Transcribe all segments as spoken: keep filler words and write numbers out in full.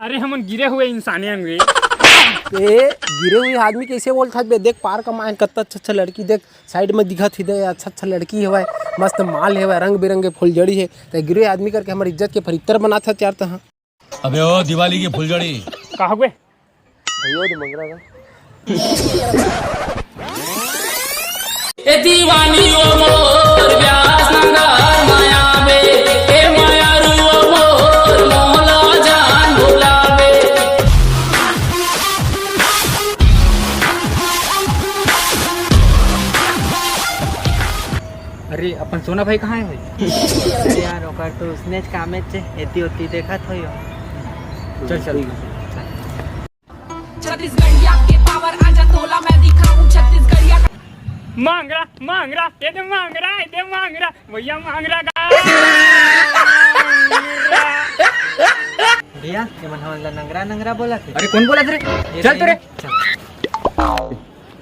अरे, हमन गिरे हुए इंसाने हन रे। ए, गिरे हुए आदमी कइसे बोलथस बे? देख, पार्क म आए, कत्ता अच्छा अच्छा लड़की देख, साइड में दिखत हे, दे, अच्छा अच्छा लड़की हवय, मस्त माल हवय, रंग बिरंगे फुलझड़ी हे, ते गिरे आदमी करके हमर इज्जत के फरित्तर बनाथस यार तहाँ। अबे ओ दिवाली के फुलझड़ी। का हवे? भैया, वो तो मंगरा का। ए दीवानी ओ मोर ब्यास नगर माया बे, ए माया रू ओ मोर मोला जान भुलावे। अरे, अपन सोना भाई कहाँ है भाई? अरे यार, ओकर तो उसने कामे चे एती ओती देखत होई हो। चल, चल। छत्तीसगढ़िया के पावर आजा तोला मैं दिखाऊं छत्तीसगढ़िया का। मांगरा, मांगरा, ये दे मांगरा, ये दे मांगरा, भैया मांगरा का। भैया, ये मन हमन ला नंगरा नंगरा बोलथे। अरे कौन बोलथे रे? ये चल तो रे। चल।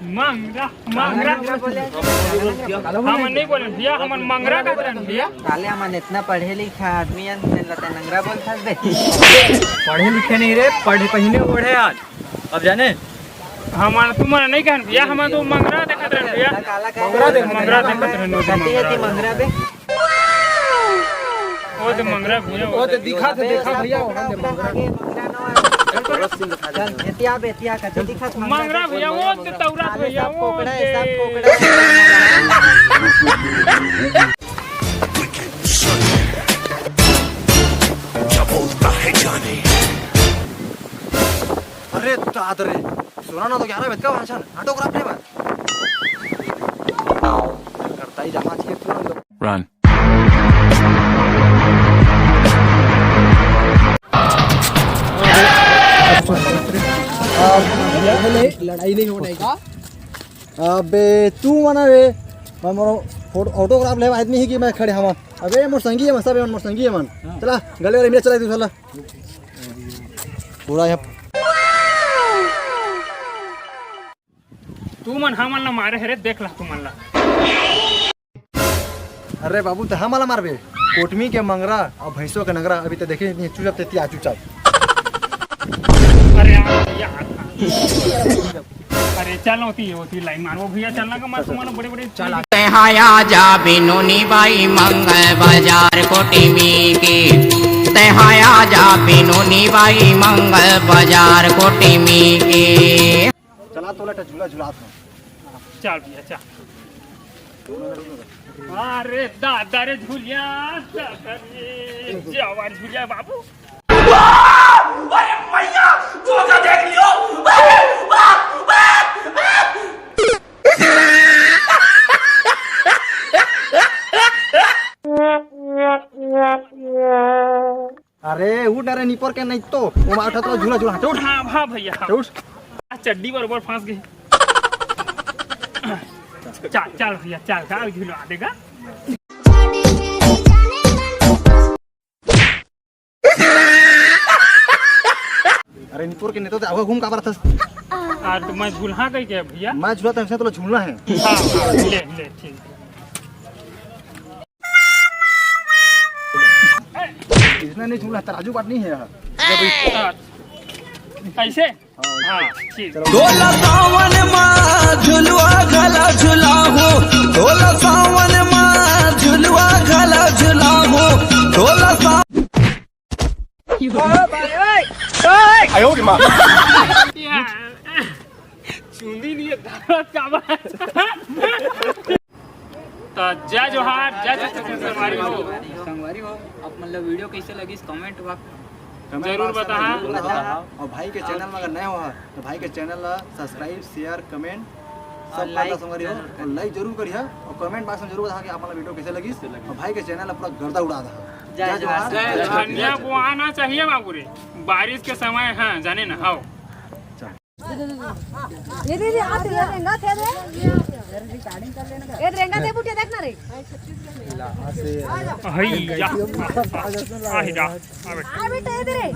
मांगरा, मांगरा। नंगरा बोले। हमन नहीं बोले भैया, हमन मंगरा का बोले भैया। साले हमन इतना पढ़े लिखा आदमी हन, तेन ला ते नंगरा बोलथस बे। पढ़े लिखे नहीं रे, पढ़े पहिने ओढ़े आज। अब जाने? हमन तुमन नहीं कहन भैया, हमन तो मंगरा देखत रहन भैया। काला काला मंगरा देख, मंगरा देखत रहन, कति हे ती मंगरा। मंगरा बे? ओ तो मंगरा भैया, ओ तो दिखा थे, देखा भैया, वहाँ दे मंगरा। चल, एतिया बे, एतिया का, जल्दी खा, मंगरा भैया, वो तो तौरा साले भैया, सब वो कोकड़ा है, दे। सब कोकड़ा है। क्या बोलता है जाने? अरे दाद रे, सोना ना तो ग्यारह बज का भाषण, autograph नहीं बा। करता ही जाना चाहिए तुरंत। Run। लड़ाई नहीं होने का। अबे तू मना रे, मैं मोरो फोटो, autograph लेवा आदमी ही कि मैं खड़े हवा। अबे मोर संगी है मन, सब है मन, मोर संगी है मन। हाँ। चला, गले वाले मिले, चला तू, चला। पूरा यहाँ तुमन हमन ला मारे हरे, देख ला तुमन ला। अरे बाबू, ते हमन ला मारबे? कोटमी के मंगरा अउ भैंसो के नंगरा, अभी ते देखे नहीं, चुपचाप ते तिया चुपचाप। अरे यार, यार। अरे चल, होती, होती लाइन मारो भैया, चलना का मत, तुमन बड़े बड़े चल। तेहा आजा बिनोनी बाई मंगल बाजार कोटमी के, तेहा आजा बिनोनी बाई मंगल बाजार कोटमी के। चला तोला टा झूला झुला था। चल भैया, चल। अरे दादा रे झुलिया, दादा रे, जवान झुलिया बाबू। अरे भैया, धोखा देख लियो। अरे उठ, अरे निपोर के नहीं तो, वो मार उठा तो झूला झूला, हट उठ। हाँ, हाँ भैया, हाँ। उठ। आ, चड्डी बरोबर फंस गई। चल, चल भैया, चल, चल, झूला देगा। अरे निपोर के नहीं तो, आवा घूम का बरतस। आ, तो मैं झूलहा कही के भैया। मैं झूला तो, तो झूलना है। हाँ, हाँ, ले, ले, ठीक। इसने नहीं झूला, तराजू बाट नहीं है यहाँ। हाँ। कैसे? हाँ, ठीक। तोला सावन मा झुलुआ घला झुलाहूं, तोला सावन मा झुलुआ घला झुलाहूं, तोला सा- चुंदी नहीं है, दर्द का बात। तो जय जोहार, जय छत्तीसगढ़ संगवारी हो। संगवारी हो, आप मन ला video कैसे लगिस, comment बा comment जरूर box में बताहा। जरूर बताहा। और भाई के channel में अगर नए हो तो भाई के channel ला subscribe, share, comment सब और करता like संगवारी हो। जरूर और like जरूर करिहा और comment box में जरूर बताहा कि आप मन ला video कैसे लगिस। और भाई के channel ला पूरा गर्दा उड़ा दहा। जय जय जोहार। जोहार। जय धनिया जोहार। बोआना चाहिए बाबू रे, बारिश के समय है, जाने ना, हाव। ये दे, ये दे, आप ये रेंगा थे दे। ये रेंगा दे बुटिया, देख ना रे। हई या। आ बेटा, ये दे रे।